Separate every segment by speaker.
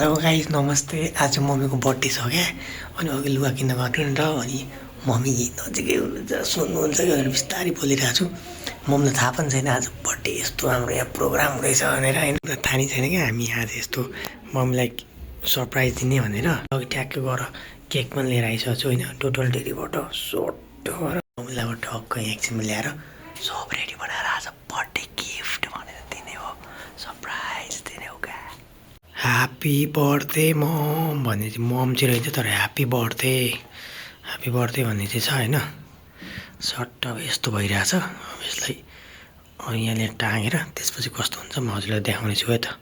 Speaker 1: Hello guys नमस्ते। आज मम्मीको birthday छ क्या, अनि अघि लुगा किन्न गएको थिएँ नि त, अनि मम्मी नजिकै हुनुहुन्छ, सुन्नुहुन्छ कि भनेर बिस्तारै बोलिरहेको छु। मम्मीलाई थाहा पनि छैन आज बर्थडे यस्तो हाम्रो यहाँ प्रोग्राम रहेछ भनेर, होइन थाहा नै छैन क्या हामी आज यस्तो मम्मीलाई सरप्राइज दिने भनेर। अघि ट्याक्कै गएर केक पनि लिएर आइसकेको छु होइन, टोटल डेरीबाट सोट गरेर मम्मीलाई ठक्क एकछिनमा ल्याएर सब रेडी बनाएर आज बर्थडे गिफ्ट भनेर दिने हो, सरप्राइज दिने हो क्या। ह्याप्पी बर्थडे मम भन्ने चाहिँ मम चाहिँ रहेछ, तर ह्याप्पी बर्थडे भन्ने चाहिँ छ होइन। सर्ट अब यस्तो भइरहेछ, अब यसलाई यहाँनिर टाँगेर त्यसपछि कस्तो हुन्छ म हजुरलाई देखाउने छु है त।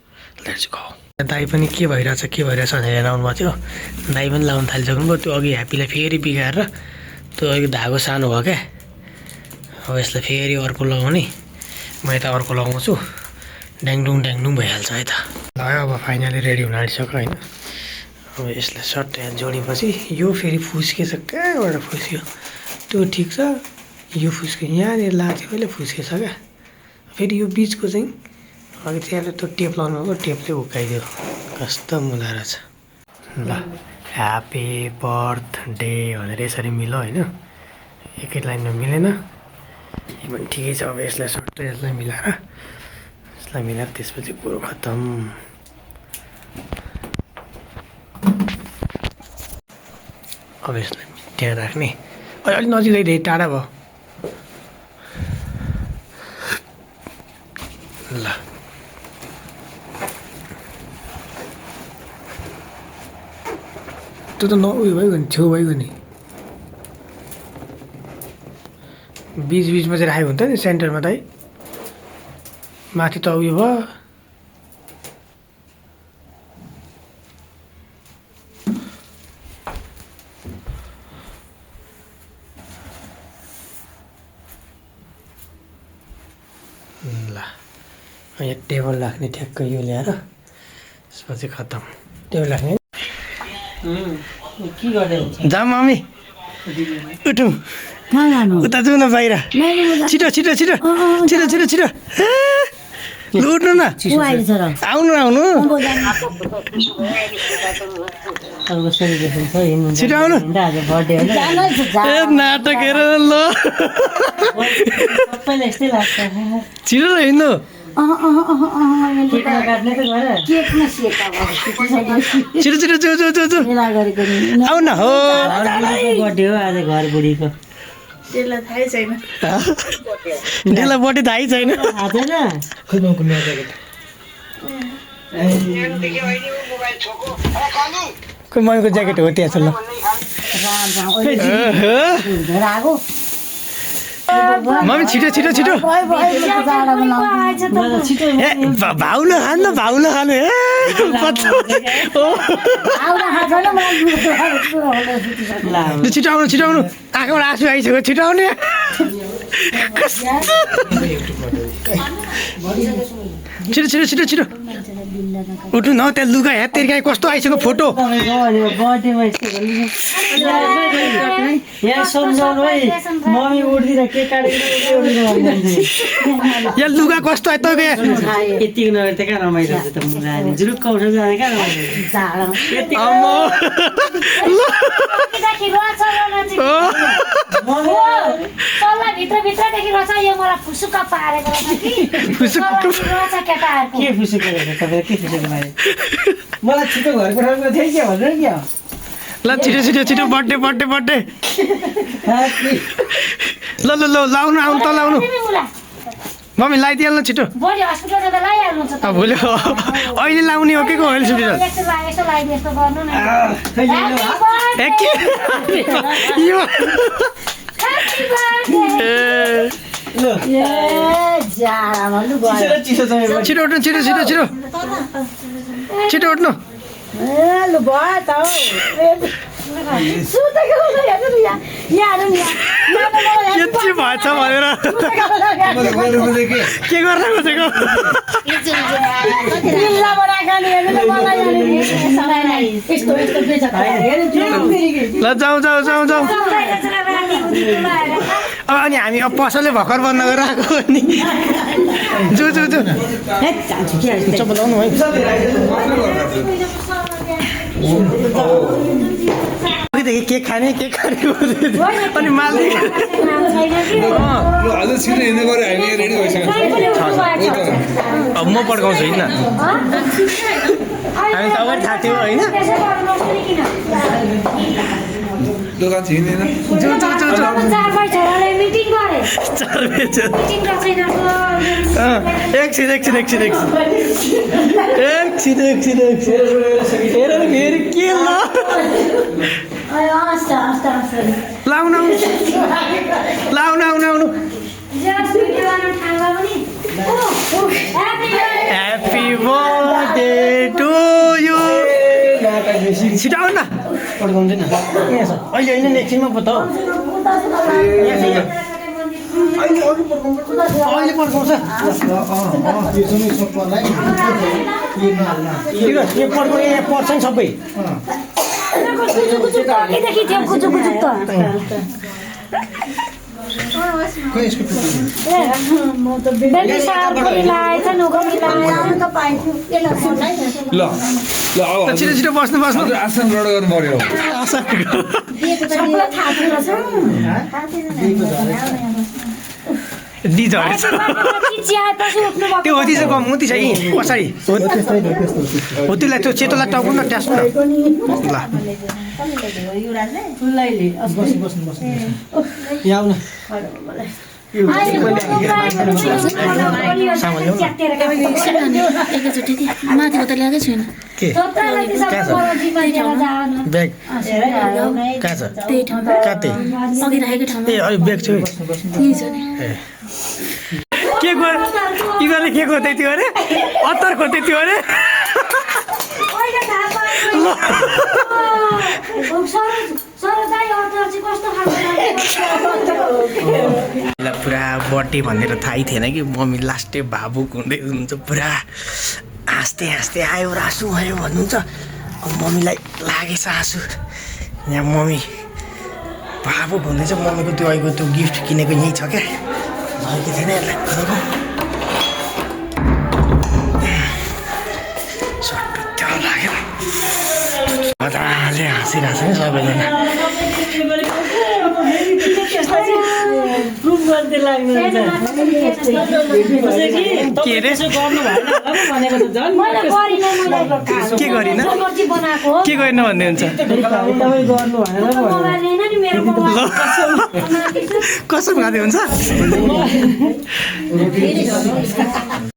Speaker 1: Let's go. दाइ पनि के भइरहेछ भनेर लाउनु भएको थियो, दाइ पनि लाउनु थालिसक्नुभयो। त्यो अघि ह्याप्पीलाई फेरि बिगाएर त्यो अघि धागो सानो भयो क्या, अब यसलाई फेरि अर्को लगाउने, म यता अर्को लगाउँछु, ड्याङडुङ भइहाल्छ है त। ल अब फाइनली रेडी हुन आँटिसक्यो होइन। अब यसलाई सर्ट यहाँ जोडेपछि यो फेरि फुस्केछ, कहाँबाट फुस्क्यो त्यो ठिक छ, यो फुस्क्यो यहाँनिर लाग्थ्यो अहिले फुस्केछ क्या। फेरि यो बिचको चाहिँ अघि त्यहाँले त्यो टेप लाउनु भएको, टेपले उकाइदियो, कस्तो मुला रहेछ। ल ह्याप्पी बर्थडे भनेर यसरी मिलो होइन, एकै लाइनमा मिलेन यो पनि ठिकै छ। अब यसलाई सट्टै यसलाई मिलाएर त्यसपछि कुरो खत्तम। अब यसलाई त्यहाँ राख्ने, अलिक नजिकै धेरै टाढा भयो। ल त्यो त उयो भइगयो नि, छेउ भइगयो नि, बिचमा चाहिँ राखेको हुन्छ नि सेन्टरमा दाइ, माथि त उयो भयो। ल यहाँ टेबल राख्ने ठ्याक्कै यो ल्याएर त्यसपछि खत्तम। टेबल राख्ने के गर्दै जाऊ मम्मी, उठौँ उता जाउँ न बाहिर, छिटो उठ्नु न, आउनु छिटो आउनु। नाटक हेर ल, छिटो हिँड्नु। छिटो आउ न हो, बर्थडे हो आज घर बुढीको। डेला बर्थडे थाहै छैन। खोइ मनको ज्याकेट हो त्यहाँ छ ल। मम्मी छिटो ए भाउन खानु ए छिटो आउनु आँखाबाट आँसु आइसक्यो, छिटो आउने। छिटो उठ्नु न, त्यहाँ लुगा हेर तेरि गाई कस्तो आइसक्यो फोटो। यहाँ लुगा कस्तो आयो
Speaker 2: मलाई छिटो घर पठाउनु थियो के भनेर क्या।
Speaker 1: ल छिटो बर्थडे ल लाउनु आउनु त लाउनु। मम्मी लगाइदिइहाल्नु छिटो, भोलि अहिले लाउने हो के को हस्पिटल। छिटो उठ्नु। के भएछ भनेर के गर्न खोजेको। ल जाउँ अनि हामी अब पसलले भर्खर बन्द गरेर आएको नि। जो चप्पल लाउनु है। अघिदेखि केक खाने अनि माल्दै
Speaker 3: हजुर छिटो हिँड्नु गऱ्यो हामी रेडी भइसक्यो
Speaker 1: अब म पड्काउँछु होइन हामी तपाईँलाई थाहा थियो होइन
Speaker 3: दोकान छिँदैन
Speaker 1: एकछिन हेर फेरि के लाउनु ह्याप्पी बर्थडे टु यु छिटो आउनु न पड्काउँदैन अहिले होइन एकछिनमा पो त अहिले पड्काउँछ यो पड्काउने यहाँ पर्छ नि सबै छिटो बस्नु
Speaker 3: आसन ग्रहण गर्नु पर्यो
Speaker 1: झरेछ त्यो होती चाहिँ कम होती छ यी पछाडि हो त्यसलाई त्यो सेतोलाई टाउको न ट्यास्नु न ल यहाँ आउन
Speaker 4: माथिको त ल्याएकै छैन
Speaker 1: ब्याग कहाँ छ
Speaker 4: त्यही ठाउँमा
Speaker 1: कतै
Speaker 4: अघि राखेको ठाउँमा
Speaker 1: ए अहिले ब्याग छ
Speaker 4: यहीँ छ नि
Speaker 1: के गर यिनीहरूले के खोज्दै थियो अरे अत्तर खोज्दै थियो अरे पुरा बर्थडे भनेर थाहै थिएन कि मम्मी लास्टै भावुक हुँदै हुनुहुन्छ पुरा हाँस्दै आयो आँसु आयो भन्नुहुन्छ अब मम्मीलाई लागेछ आँसु यहाँ मम्मी भावुक हुँदैछ मम्मीको त्यो अहिलेको त्यो गिफ्ट किनेको यहीँ छ क्या भएको थिएन यसलाई किनेको सट्टु त्यो लागेर मजाले हाँसिरहेको छ नि सबैजना के अरे के गरिन के गरिन भन्ने हुन्छ कसम खाँदै हुन्छ